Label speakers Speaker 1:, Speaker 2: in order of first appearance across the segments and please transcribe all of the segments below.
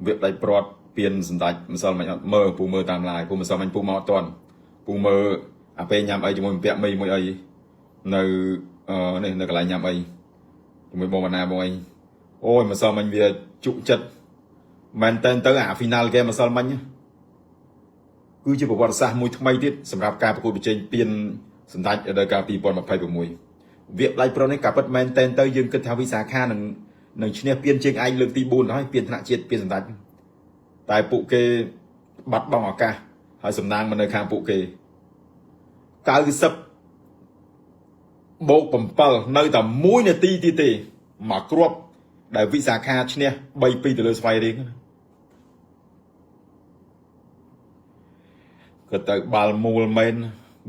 Speaker 1: វាផ្ដាច់ព្រាត់ពៀនសម្ដេចម្សិលមិញអត់មើលពូមើលតាម live ពូម្សិលមិញពូមកអត់ទាន់ពូមើលអាពេលញ៉ាំអីជាមួយពាក់មីមួយអីនៅនេះនៅកន្លែងញ៉ាំអីជាមួយបងបណ្ណាបងអីអូយម្សិលមិញវាជក់ចិត្តមែនតើទៅអា final game ម្សិលមិញគឺជាប្រវត្តិសាស្ត្រមួយថ្មីទៀតសម្រាប់ការប្រកួតប្រជែងពៀនសម្ដេចរដូវកាល2026វាផ្ដាច់ព្រាត់នេះកាពិតមែនតើទៅយើងគិតថាវិសាខានឹងឈ្នះពៀនជើងឯកលើកទី4ហើយពៀនថ្នាក់ជាតិពៀនសម្ដេចតែពួកគេបាត់បង់ឱកាសហើយសំណាងមកនៅខាងពួកគេ90បូក7នៅតែ1នាទីទៀតទេមកគ្រាប់ដែលវិសាខាឈ្នះ3-2ទៅលើស្វាយរៀងក៏ទៅបាល់មូលមែន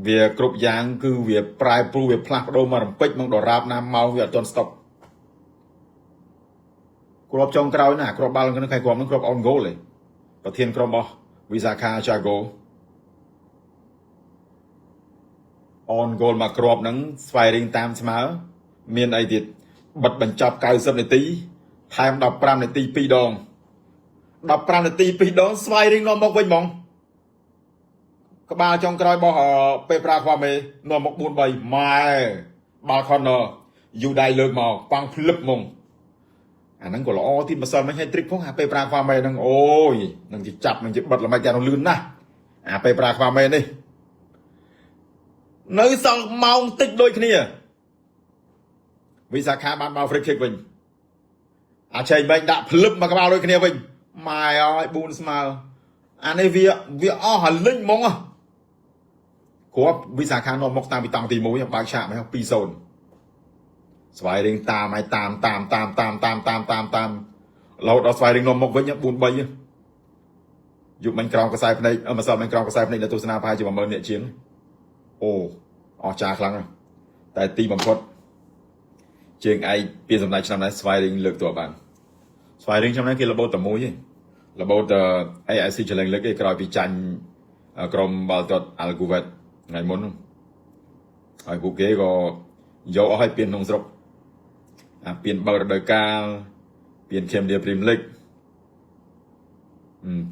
Speaker 1: វាគ្រប់យ៉ាងគឺវាប្រែប្រួលវាផ្លាស់ប្ដូរមករំពេចមកដរាបណាមកវាអត់ទាន់ស្តុបគ្រាប់ចុងក្រោយណាគ្រាប់បាល់ហ្នឹងខែគ្រាប់ហ្នឹងគ្រាប់ on goal ឯងប្រធានក្រុមរបស់វិសាខាចាហ្គោ on goal មកគ្រាប់ហ្នឹងស្វែងរៀងតាមស្មើមានអីទៀតបិទបញ្ចប់90នាទីថែម15នាទី2ដង15នាទី2ដងស្វែងរៀងនាំមកវិញហ្មងក្បាលចុងក្រោយរបស់ពេប្រាខ្វាមេនាំមក4 3ម៉ែបាល់ corner យូដៃលើកមកប៉ាំងភ្លឹបហ្មងអាហ្នឹងក៏ល្អទៀតម្សិលមិញឲ្យទ្រិកផងអាពេប្រាខ្វាមេហ្នឹងអូយនឹងជាចាប់នឹងជាបិទល្មិចយ៉ាងលឿនណាស់អាពេប្រាខ្វាមេនេះនៅសល់ម៉ោងតិចដូចគ្នាវិសាខាបានបាល់ free kick វិញអាឆេងបែងដាក់ភ្លឹបមកក្បាលដូចគ្នាវិញម៉ែអើយ4ស្មើអានេះវាវាអស់ហលិញហ្មងគ្រាប់វិសាខានាំមកតាមពីតង់ទី1បើកឆាកមក2-0ស្វាយរៀងតាមឲ្យតាមតាមតាមតាមតាមតាមតាមតាមរហូតដល់ស្វាយរៀងនាំមកវិញ4 3យុគមិញក្រោមកសែភ្នែកម្សិលមិញក្រោមកសែភ្នែកដល់ទស្សនាប្រហែលជា10000នាក់ជាងអូអស្ចារ្យខ្លាំងណាស់តែទីបំផុតជើងឯកពីសម្ដេចឆ្នាំនេះស្វាយរៀងលើកតបានស្វាយរៀងឆ្នាំនេះគេរបូតតែមួយទេរបូត AIC Challenge League ឯក្រោយពីចាញ់ក្រុមបាល់ទាត់ Al Kuwait ថ្ងៃមុនហើយពួកគេក៏យកអស់ឲ្យពៀនក្នុងស្រុកអាពៀនបើករដូវកាលពៀន Cambodia Premier League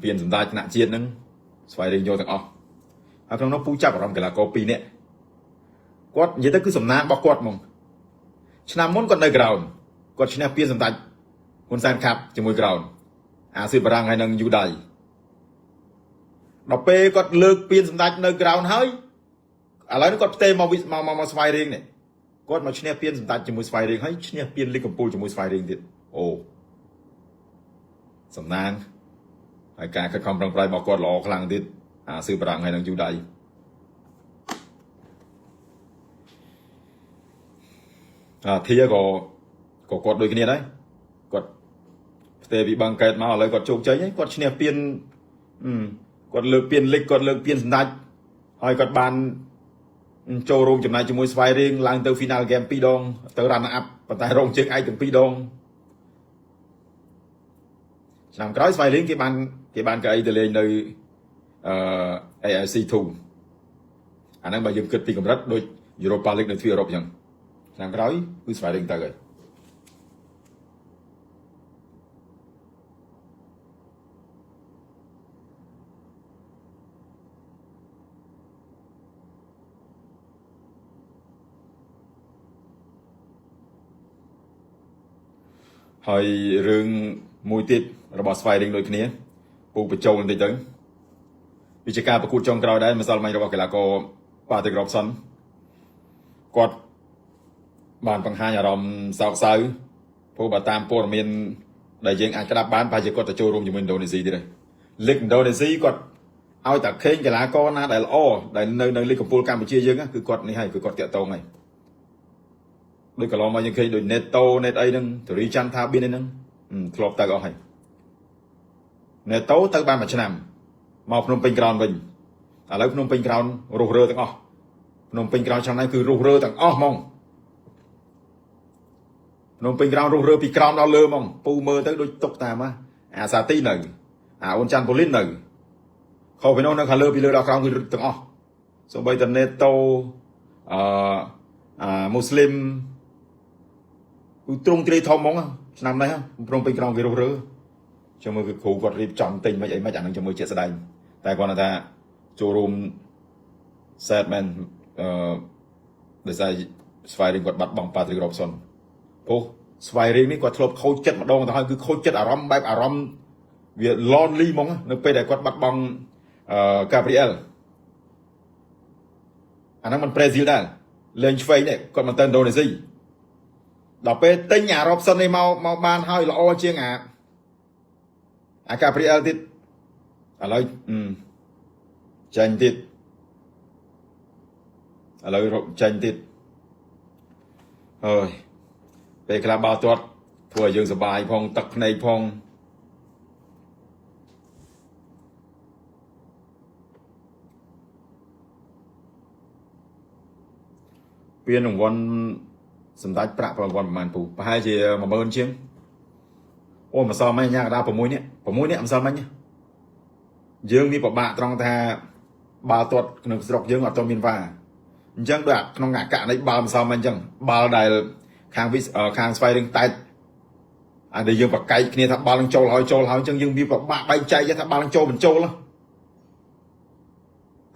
Speaker 1: ពៀនសម្ដេចថ្នាក់ជាតិហ្នឹងស្វែងរៀងយកទាំងអស់ហើយក្នុងនោះពូចាប់អារម្មណ៍កីឡាករ2នាក់គាត់និយាយទៅគឺសំណាងរបស់គាត់ហ្មងឆ្នាំមុនគាត់នៅក្រោនគាត់ឈ្នះពៀនសម្ដេចហ៊ុនសែនខាប់ជាមួយក្រោនអាស៊ីបារាំងហើយនឹងយូដៃដល់ពេលគាត់លើកពៀនសម្ដេចនៅក្រោនហើយឥឡូវនេះគាត់ផ្ទេមកមកមកស្វាយរៀងនេះគាត់មកឈ្នះពៀនសម្ដេចជាមួយស្វាយរៀងហើយឈ្នះពៀនលីកកំពូលជាមួយស្វាយរៀងទៀតអូសំណាងហើយការខិតខំប្រឹងប្រែងរបស់គាត់ល្អខ្លាំងទៀតអាស៊ឺបារាំងហើយនឹងយូដៃអាធាក៏ក៏គាត់ដូចគ្នាដែរគាត់ផ្ទេពីបាំងកែតមកឥឡូវគាត់ជោគជ័យហើយគាត់ឈ្នះពៀនគាត់លើកពៀនលិចគាត់លើកពៀនសម្ដេចហើយគាត់បានចូលរួមចំណែកជាមួយស្វាយរៀងឡើងទៅ final game 2ដងទៅ run up ប៉ុន្តែរងជើងឯកទាំង2ដងឆ្នាំក្រោយស្វាយរៀងគេបានកៅអីទៅលេងនៅអឺ AFC 2អាហ្នឹងបើយើងគិតពីកម្រិតដូច Europa League នៅទ្វីបអឺរ៉ុបអញ្ចឹងឆ្នាំក្រោយគឺស្វាយរៀងទៅហើយហើយរឿងមួយទៀតរបស់ស្វាយរៀងដូចគ្នាពូបញ្ចូលបន្តិចទៅវាជាការប្រកួតចុងក្រោយដែរម្សិលមិញរបស់កីឡាករប៉ាទីករ៉បសុនគាត់បានបង្ហាញអារម្មណ៍សោកសៅព្រោះបើតាមព័ត៌មានដែលយើងអាចក្តាប់បានប្រហែលជាគាត់ទៅចូលរួមជាមួយឥណ្ឌូនេស៊ីទៀតហើយលីកឥណ្ឌូនេស៊ីគាត់ឲ្យតែឃើញកីឡាករណាដែលល្អដែលនៅលីកកំពូលកម្ពុជាយើងគឺគាត់នេះហើយគឺគាត់តាក់ទងហើយដូចកន្លងមកយើងឃើញដូច Neto Net អីហ្នឹងធរីច័ន្ទថាបៀនអីហ្នឹងធ្លាប់ទៅអស់ហើយ Neto ទៅបានមួយឆ្នាំមកភ្នំពេញក្រោនវិញឥឡូវភ្នំពេញក្រោនរុះរើទាំងអស់ភ្នំពេញក្រោនឆ្នាំនេះគឺរុះរើទាំងអស់ហ្មងភ្នំពេញក្រោនរុះរើពីក្រោមដល់លើហ្មងពូមើលទៅដូចទុកតាមអាសាទីនៅអាអូនច័ន្ទពូលីននៅខុសពីនោះនៅខាងលើពីលើដល់ក្រោមគឺទាំងអស់សូម្បីតែ Neto អឺអាមូស្លីមគឺទ្រង់ទ្រាយធំហ្មងឆ្នាំនេះភ្នំពេញក្រោមគេរុះរើ ចាំមើលគឺគ្រូគាត់រៀបចំទិញមិនអីមិនអានឹងចាំមើលជាក់ស្ដែងតែគាត់ថាចូលរួម sad មែនអឺដោយសារស្វាយរៀងគាត់បាត់បង់ប៉ាទ្រីករ៉ូបសុនព្រោះស្វាយរៀងនេះគាត់ធ្លាប់ខូចចិត្តម្ដងទៅហើយគឺខូចចិត្តអារម្មណ៍បែបអារម្មណ៍វា lonely ហ្មងនៅពេលដែលគាត់បាត់បង់អឺកាព្រីអែលអាហ្នឹងមិនប្រេស៊ីលដែរលេងឆ្វេងនេះគាត់មិនទៅឥណ្ឌូនេស៊ីដល់ពេលទិញអារ៉ុបសុននេះមកមកបានហើយល្អជាងអាអាកាព្រីអែលទៀតឥឡូវចាញ់ទៀតឥឡូវរកចាញ់ទៀតអើយពេលខ្លះបាល់ទាត់ធ្វើឲ្យយើងសប្បាយផងទឹកភ្នែកផង ពានរង្វាន់សម្ដេចប្រាក់ប្រវត្តិប្រហែលពូប្រហែលជា10000ជាងអូម្សិលមិញញ៉ាកដា6នាក់6នាក់ម្សិលមិញយើងមានពិបាកត្រង់ថាបាល់ទាត់ក្នុងស្រុកយើងអត់ទាន់មាន VAR អញ្ចឹងដូចក្នុងអាករណីបាល់ម្សិលមិញអញ្ចឹងបាល់ដែលខាងវិខាងស្វ័យរឿងតែតអាដែលយើងប្រកែកគ្នាថាបាល់នឹងចូលហើយចូលហើយអញ្ចឹងយើងមានពិបាកបែងចែកថាបាល់នឹងចូលមិនចូល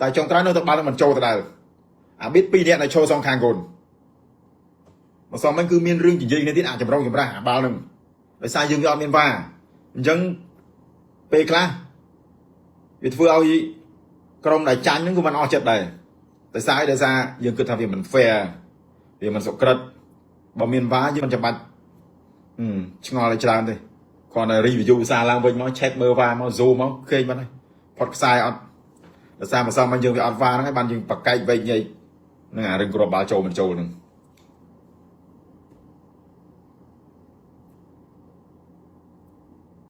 Speaker 1: តែចុងក្រោយនៅតែបាល់នឹងមិនចូលដដែលអាប៊ីត2នាក់នៅឈរសងខាងកូនម្សិលមិញគឺមានរឿងនិយាយគ្នាទៀតអាចចម្រុងចម្រាស់អាបាល់នឹងដោយសារយើងវាអត់មាន VAR អញ្ចឹងពេលខ្លះវាធ្វើឲ្យក្រុមដែលចាញ់ហ្នឹងក៏មិនអស់ចិត្តដែរដោយសារដោយសារយើងគិតថាវាមិន fair វាមិនសុក្រិតបើមាន VAR យើងមិនចាំបាច់ឆ្ងល់ឲ្យច្រើនទេគ្រាន់តែ review សារឡើងវិញមក check មើល VAR មក zoom មកឃើញបាត់ហើយផុតខ្សែអត់ដោយសារម្សិលមិញយើងវាអត់ VAR ហ្នឹងហើយបានយើងប្រកែកវែកញែកនឹងអារឿងគ្រាប់បាល់ចូលមិនចូលហ្នឹង។